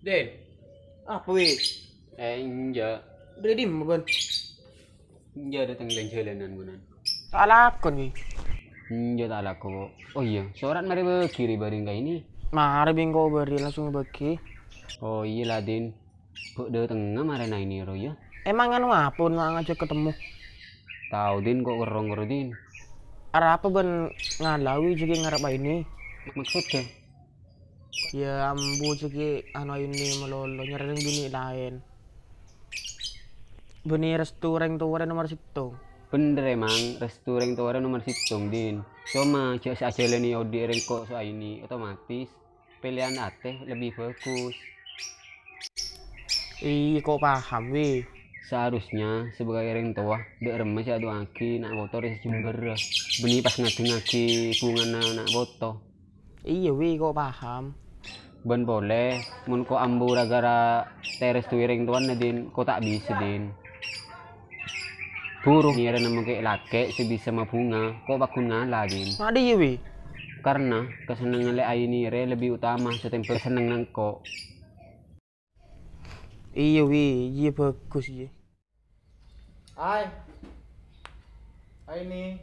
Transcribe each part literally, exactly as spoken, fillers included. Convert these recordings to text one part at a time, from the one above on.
Din. Apa, Wi? Eh, enjâ'. Bâdâ è dimma, Bân? Enjâ', dâteng ka jhâlânan, Bân. Ta' alako, Wi. Enjâ', ta' alako, kok. Oh iyâ, sorat marè bâgi rè bhâreng ka Aini. Marè bi' engko' bâri' langsung bâgi. Oh iyâ la, Din. Kok dâtengnga marèna Aini ro, yâ? Emang anu apa, Bân, ma' ngajhâk katemmo? Tao, Din, kok kerrong ro, Din. Arapa bân ngala, Wi, jhâ' ghi' ngarep Aini? Maksudnya? Yâ, ambu jhâ' ghi' anu Aini malolo, nyarè binè' laèn. Bânnè restu orèng towa rè nomer sèttong. Bhender emang, restu orèng towa rè nomer sèttong, Din. Coma jhâ' sè ajhâlânè odi' rèng ko' so Aini, otomatis pèlèyan atè lebbi bhâghus. Iyâ, ko' paham, Wi. Seharusnya sebagai orèng towa, dâ' remma sè adu'aaghi na' poto rè sè jembhârrâ, bânnè pas ngadhingngaghi bhungana na' poto. Iyâ, Wi, ko' paham. Bân polè, mon ko' ambu ra-ghârâ terres dhu orèng towana, Din, ko' ta' bisa, Din. Buru ngèrè nemmo kè-, lakè' sè bisa mabhunga, ko' pagghun ngala, Din. Ma' dhiyâ, Wi? Karna kasennengngan lè Aini rè lebbi utama satèmbhâng kasennengngan ko'. Iyâ, Wi, iyâ bhâghus, iyâ. Ai. Aini.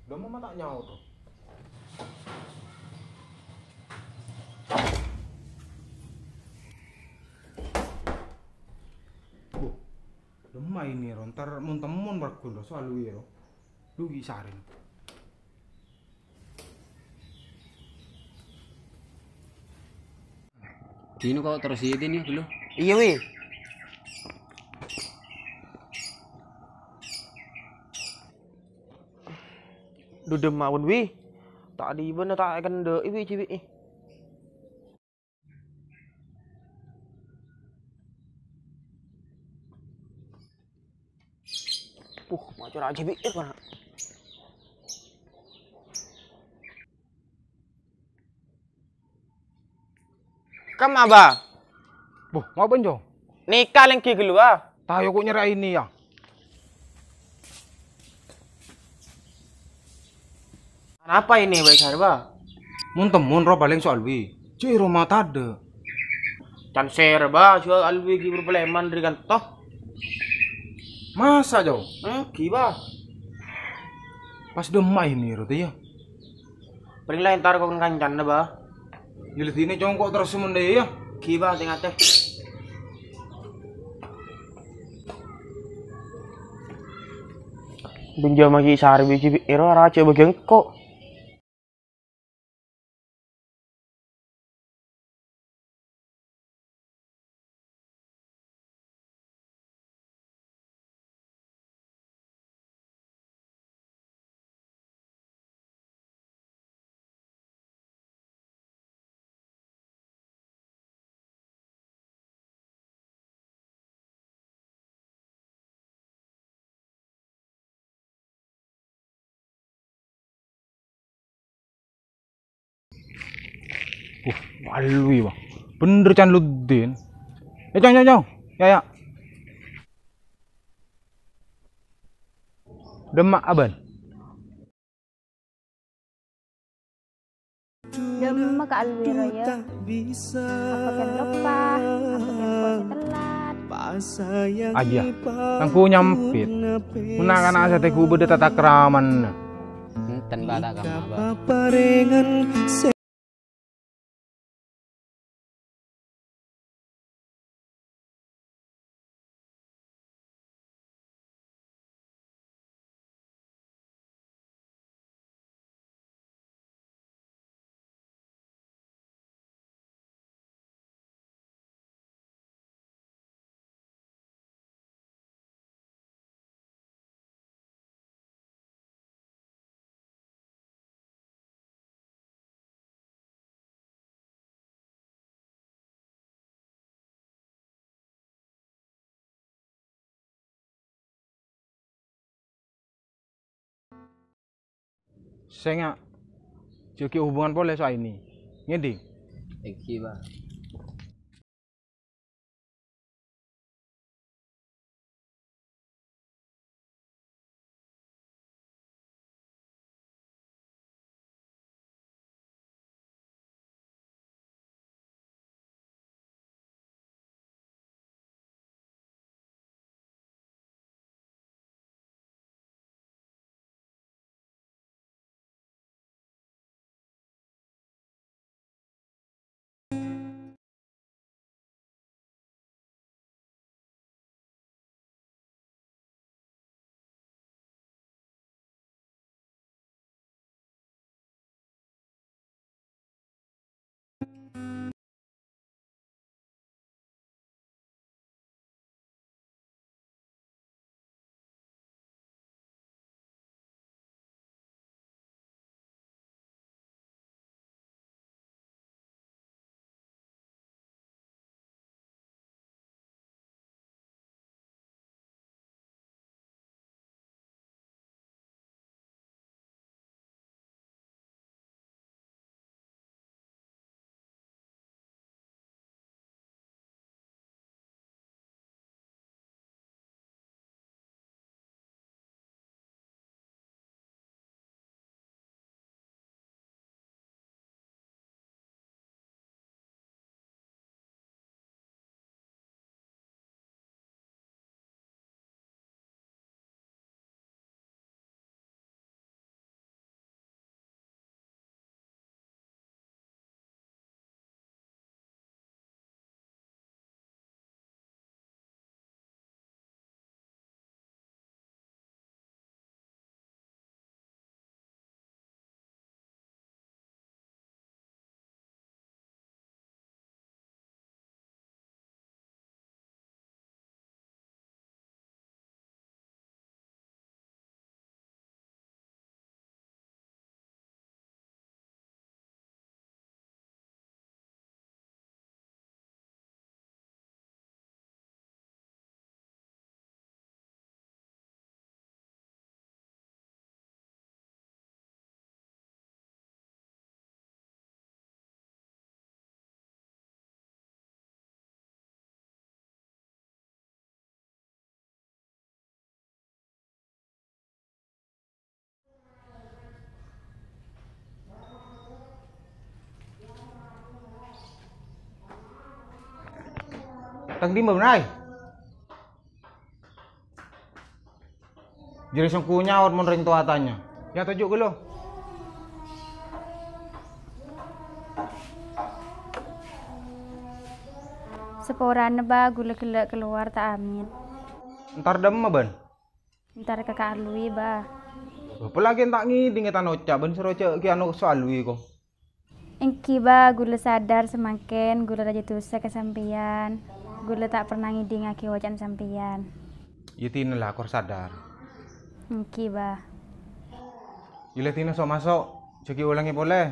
Dâ' emma ma' ta' nyaot, to. Wah, dâ' emma Aini, ro? Entar mon-temmon parghun, ro, so Alwi, ro. Dhu ghi' sarèn. Dino kok terros iyâ, Din, yâ, ghâllu? Iyâ, Wi. Dudem mawon, Wi. Ta' dhibâna ta' èkendhâ'i, Wi, jiyâ, Wi. Puh, ma' cora' ajâ bi'ir, kana'. Kemma, Bâ? Buh, ma' bânjong? Nèka lèngghi ghâllu, Bâ. Tayo ko' nyarè Aini, yâ. Anapa Aini, Bâ, sar, Bâ? Mon-temmon ro palèng so Alwi. Jhâ' è roma tadâ'. Can sèra, Bâ, so Alwi ghi' buru palèman dhâri kanto. Masa, Jo? Èngghi, Bâ. Pas dâ' emma Aini ro, tè, yâ? Palèng la entar ko' kancana, Bâ. Yâ, la dinna' congko' terros mon dâ' iyâ, yâ. Ghi, Bâ, tè-ngatè. Bânjâmaghi sar bi' jiyâ bi'ir, ro, rajâ bâgi engko'. Uh, Alwi, Bâ. Bhender can luddin. Eh, Cong, Cong, Cong. Yâ, yâ. Dâ' emma, Abân. Dâ' emma ka Alwi ro, yâ. Apa kèng loppa? Apa kèng engko' sè telat? Ajâ, tangku nyampit. Mon na'-kana' satèya ghu bâdâ tatakramanna. Enten, Bâ, ta' kemma, Bâ. Sènga', jâgâ hubungan polè so Aini. Ngèdhing? Èngghi, Bâ. Tang dimma, Bân, ai? Jârèya sèngko' nyaot mon rèng towa atanya. Yâ, toju' ghâllu. Saporana, Bâ, ghulâ ghellâ' kalowar ta' amèt. Entar dâmma, Bân? Entar ka Ka' Alwi, Bâ. Bâ, polana ghi' ta' ngèdingè tang oca', bân soro ca'aghi ano Ka' Alwi, ko. Èngghi, Bâ, ghulâ sadar samangkèn ghulâ rajâ dhusa ka sampèyan. Ghulâ ta' pernah ngèdingngaghi oca'na sampèyan. Yâ, dinah la kor sadar. Èngghi, Bâ. Yâ la dinah so' maso', jhâ' ghi' olangè polè.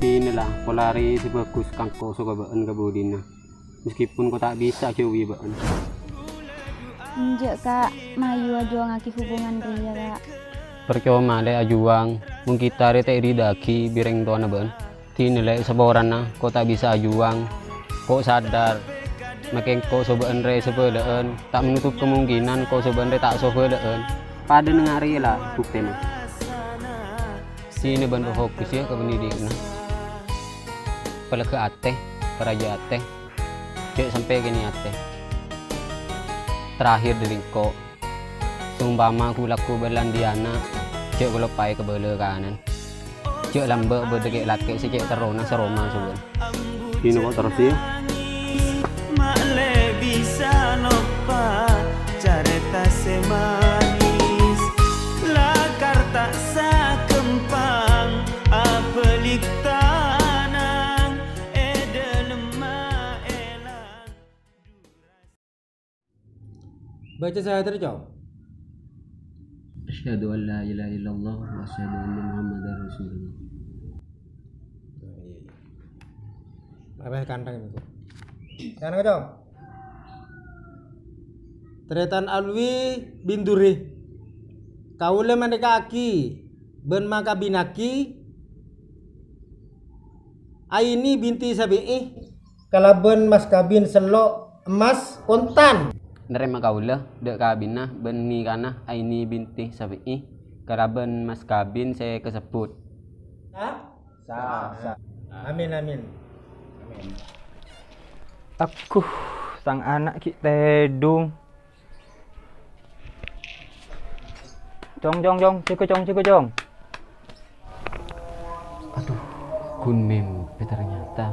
Dinah la pola arè sè bhâghus kangko sokobâ'ân ka budina, meskipun ko ta' bisa ajhâuwi bâ'ân. Enjâ', Ka', mayu ajhuwângaghi hubungan rèya, Ka'. Parcoma lè ajhuwâng, mon kita rè ta' èridhâ'aghi bi' rèng towana bâ'ân. Dinah lè saporana ko ta' bisa ajhuwâng, ko sadar, makè ko sobâ'ân rè sabhâlâ'ân, ta' menutup kemungkinan ko sobâ'ân rè ta' sobhâlâ'ân. Padâ nèng arèya la buktèna. Dinah bân roh Ghustè ka bânnè dinah. Palèghâ atè, parajâ atè. Jhâ' sampè' kènè' atè. Terakhir dâri engko', saompama ghu-lagghu bâlân dhi' ana', jhâ' kaloppaè kabâlâ kanan. Jhâ' lambâ' bâdâ kè'-lakè' sè cè' terrona saroma sobâ'ân. Dinah ko' terros, yâ. Ma' lè bisa loppa carèta sè manis, lakar ta' sakempang abâlik tanang è dâlemma èlang. Baca syahadat, Cong. Asyhadu an la ilaha illallah wa asyhadu anna Muhammadar Rasulullah. Apa kantang itu? Sana, Cong. Tarètan Alwi bin Durri. Kaulâ manèka'aghi bân makabinnaghi Aini binti Sabi'i kalabân mas kabin sello' emmas kontan. Narèma kaulâ dâ' kabinna bân nikana Aini binti Sabi'i kalabân mas kabin sè kasebbhut. Sah? Sah. Sah. Amin, amin. Amin. Agguh, tang ana' ghi' tèdung. Cong, cong, cong, jâgâ, cong, jâgâ, cong. Aduh, ghun mèmpè ternyata.